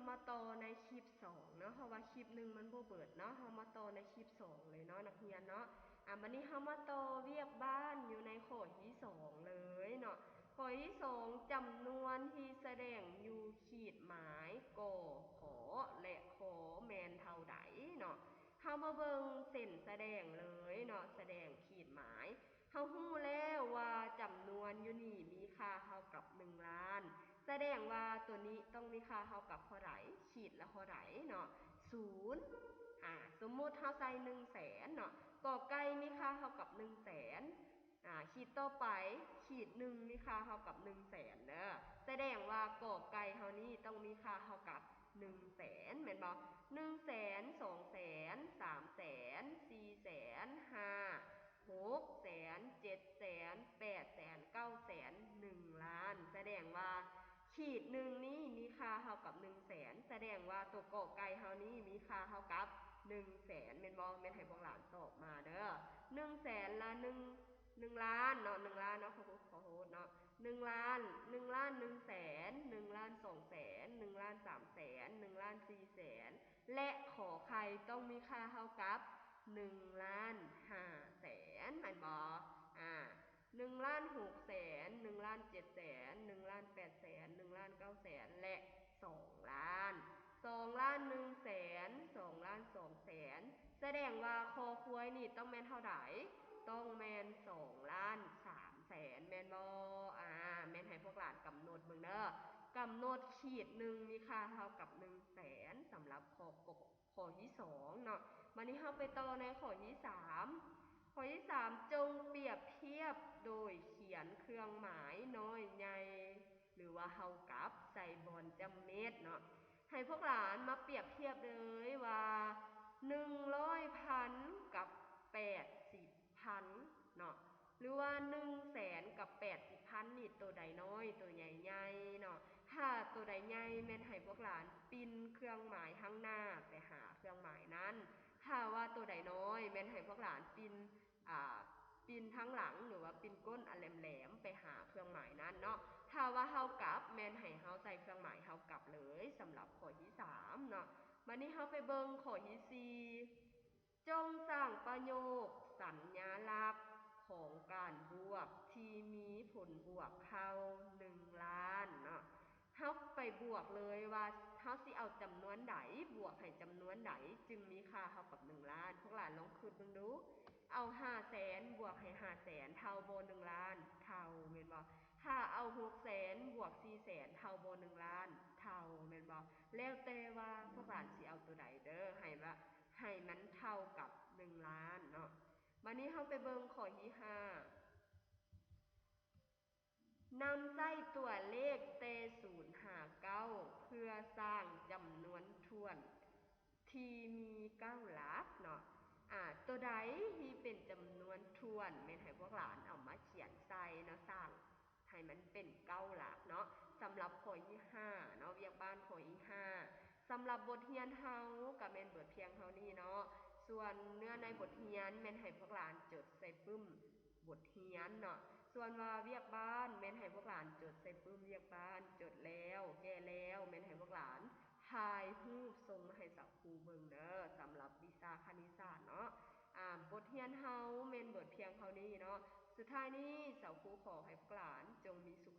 ມາຕໍ່ໃນຄລິບສອງເນາະ ເພາະວ່າຄລິບໜຶ່ງມັນບໍ່ເບິດເນາະ ເຮົາມາຕໍ່ໃນຄລິບສອງເລີຍເນາະ ນັກຮຽນເນາະ. ອາ ບັດນີ້ເຮົາມາຕໍ່ວຽກບ້ານຢູ່ໃນຂໍ້ທີສອງເລີຍເນາະ. ຂໍ້ທີສອງ ຈຳນວນທີ່ສະແດງຢູ່ຂີດໝາຍ ກ ຂ ແລະ ຄ ແມ່ນເທົ່າໃດເນາະ. ເຮົາມາເບິ່ງເສັ້ນສະແດງເລີຍເນາະ ສະແດງຂີດໝາຍ. ເຮົາຮູ້ແລ້ວວ່າຈຳນວນຢູ່ນີ້ມີຄ່າເທົ່າກັບໜຶ່ງລ້ານ ສະແດງວ່າໂຕນີ້ຕ້ອງມີຄ່າເທົ່າກັບເທົ່າໃດ? ຂີດລະເທົ່າໃດເນາະ? ສູນ. ອາ ສົມມຸດເຮົາໃສ່ໜຶ່ງແສນເນາະ ກ ໄກ່ມີຄ່າເທົ່າກັບໜຶ່ງແສນ. ອາ ຂີດຕໍ່ໄປ ຂີດໜຶ່ງມີຄ່າເທົ່າກັບໜຶ່ງແສນເດີ ສະແດງວ່າ ກ ໄກ່ເຮົານີ້ຕ້ອງມີຄ່າເທົ່າກັບໜຶ່ງແສນ ແມ່ນບໍ່? ໜຶ່ງແສນ ສອງແສນ ສາມແສນ ສີ່ແສນ ຫ້າ ຫົກແສນ ເຈັດແສນ ແປດແສນ ເກົ້າແສນ ໜຶ່ງລ້ານ ສະແດງວ່າ ຂີດໜຶ່ງນີ້ມີຄ່າເທົ່າກັບໜຶ່ງແສນ ສະແດງວ່າໂຕ ກ ໄກ່ເຮົານີ້ມີຄ່າເທົ່າກັບໜຶ່ງແສນ ແມ່ນບໍ່? ແມ່ນໃຫ້ພວກຫຼານຕອບມາເດີ ໜຶ່ງແສນລະໜຶ່ງ ໜຶ່ງລ້ານເນາະ ໜຶ່ງລ້ານເນາະ ຂໍໂທດ ຂໍໂທດເນາະ ໜຶ່ງລ້ານ ໜຶ່ງລ້ານໜຶ່ງແສນ ໜຶ່ງລ້ານສອງແສນ ໜຶ່ງລ້ານສາມແສນ ໜຶ່ງລ້ານສີ່ແສນ ແລະ ຂໍໄຂ່ຕ້ອງມີຄ່າເທົ່າກັບໜຶ່ງລ້ານຫ້າແສນ ແມ່ນບໍ່? ອາ ໜຶ່ງລ້ານຫົກແສນ ໜຶ່ງລ້ານເຈັດແສນ ໜຶ່ງລ້ານແປດແສນ ໜຶ່ງລ້ານເກົ້າແສນ ແລະ ສອງລ້ານ ສອງລ້ານໜຶ່ງແສນ ສອງລ້ານສອງແສນ ສະແດງວ່າ ຄ ຄວາຍນີ້ຕ້ອງແມ່ນເທົ່າໃດ? ຕ້ອງແມ່ນສອງລ້ານສາມແສນ ແມ່ນບໍ່? ອາ ແມ່ນໃຫ້ພວກຫຼານກຳນົດເບິ່ງເດີ ກຳນົດຂີດໜຶ່ງມີຄ່າເທົ່າກັບໜຶ່ງແສນ ສຳລັບຂໍ້ ຂໍ້ທີສອງເນາະ. ບາດນີ້ເຮົາໄປຕໍ່ໃນຂໍ້ທີສາມ ຂໍ້ທີສາມ ຈົ່ງປຽບທຽບໂດຍຂຽນເຄື່ອງໝາຍນ້ອຍໃຫຍ່ ຫຼືວ່າເທົ່າກັບ ໃສ່ບ່ອນຈ້ຳເມັດເນາະ. ໃຫ້ພວກຫຼານມາປຽບທຽບເລີຍວ່າ ໜຶ່ງຮ້ອຍພັນກັບແປດສິບພັນເນາະ ຫຼືວ່າໜຶ່ງແສນກັບແປດສິບພັນນີ້ ໂຕໃດນ້ອຍ ໂຕໃດໃຫຍ່ເນາະ. ຖ້າໂຕໃດໃຫຍ່ແມ່ນໃຫ້ພວກຫຼານປິ່ນເຄື່ອງໝາຍທາງໜ້າໄປຫາເຄື່ອງໝາຍນັ້ນ ຖ້າວ່າໂຕໃດນ້ອຍແມ່ນໃຫ້ພວກຫຼານປິ່ນ ອາ ປິ່ນທາງຫຼັງ ຫຼືວ່າປິ່ນກົ້ນອັນແຫຼມໆໄປຫາເຄື່ອງໝາຍນັ້ນເນາະ. ຖ້າວ່າເທົ່າກັບ ແມ່ນໃຫ້ເຮົາໃສ່ເຄື່ອງໝາຍເທົ່າກັບເລີຍ ສຳລັບຂໍ້ທີສາມເນາະ. ບາດນີ້ເຮົາໄປເບິ່ງຂໍ້ທີສີ່ ຈົ່ງສ້າງປະໂຫຍກສັນຍາລັກຂອງການບວກທີ່ມີຜົນບວກເທົ່າໜຶ່ງລ້ານເນາະ. ເຮົາໄປບວກເລີຍວ່າເຮົາຊິເອົາຈຳນວນໃດບວກໃຫ້ຈຳນວນໃດຈຶ່ງມີຄ່າເທົ່າກັບໜຶ່ງລ້ານ. ພວກຫຼານລອງຄິດເບິ່ງດູ ເອົາຫ້າແສນບວກໃຫ້ຫ້າແສນເທົ່າບໍ່ໜຶ່ງລ້ານ? ເທົ່າ ແມ່ນບໍ່? ຖ້າເອົາຫົກແສນບວກສີ່ແສນເທົ່າບໍ່ໜຶ່ງລ້ານ? ເທົ່າ ແມ່ນບໍ່? ແລ້ວແຕ່ວ່າພວກຫຼານຊິເອົາໂຕໃດເດີ ໃຫ້ວ່າ ໃຫ້ມັນເທົ່າກັບໜຶ່ງລ້ານເນາະ. ບາດນີ້ເຮົາໄປເບິ່ງຂໍ້ທີຫ້າ ນຳໃຊ້ຕົວເລກແຕ່ສູນຫາເກົ້າເພື່ອສ້າງຈຳນວນຖ້ວນທີ່ມີເກົ້າຫຼັກເນາະ. ອາ ຕົວໃດທີ່ເປັນຈຳນວນຖ້ວນ ແມ່ນໃຫ້ພວກຫຼານເອົາມາຂຽນໃສ່ເນາະ ສ້າງໃຫ້ມັນເປັນເກົ້າຫຼັກເນາະ. ສຳລັບຂໍ້ທີຫ້າເນາະ ວຽກບ້ານຂໍ້ທີຫ້າ ສຳລັບບົດຮຽນເຮົາກະແມ່ນເບິດພຽງເທົ່ານີ້ເນາະ. ສ່ວນເນື້ອໃນບົດຮຽນແມ່ນໃຫ້ພວກຫຼານຈົດໃສ່ປຶ້ມ ບົດຮຽນເນາະ. ສ່ວນວ່າວຽກບ້ານແມ່ນໃຫ້ພວກຫຼານຈົດໃສ່ປຶ້ມວຽກບ້ານ ຈົດແລ້ວ ແກ້ແລ້ວ ແມ່ນໃຫ້ພວກຫຼານຖ່າຍຮູບສົ່ງມາໃຫ້ສາວຄູເບິ່ງເດີ ສຳລັບວິຊາຄະນິດສາດເນາະ. ອາ ບົດຮຽນເຮົາແມ່ນເບິດພຽງເທົ່ານີ້ເນາະ. ສຸດທ້າຍນີ້ສາວຄູຂໍໃຫ້ພວກຫຼານຈົ່ງມີສຸ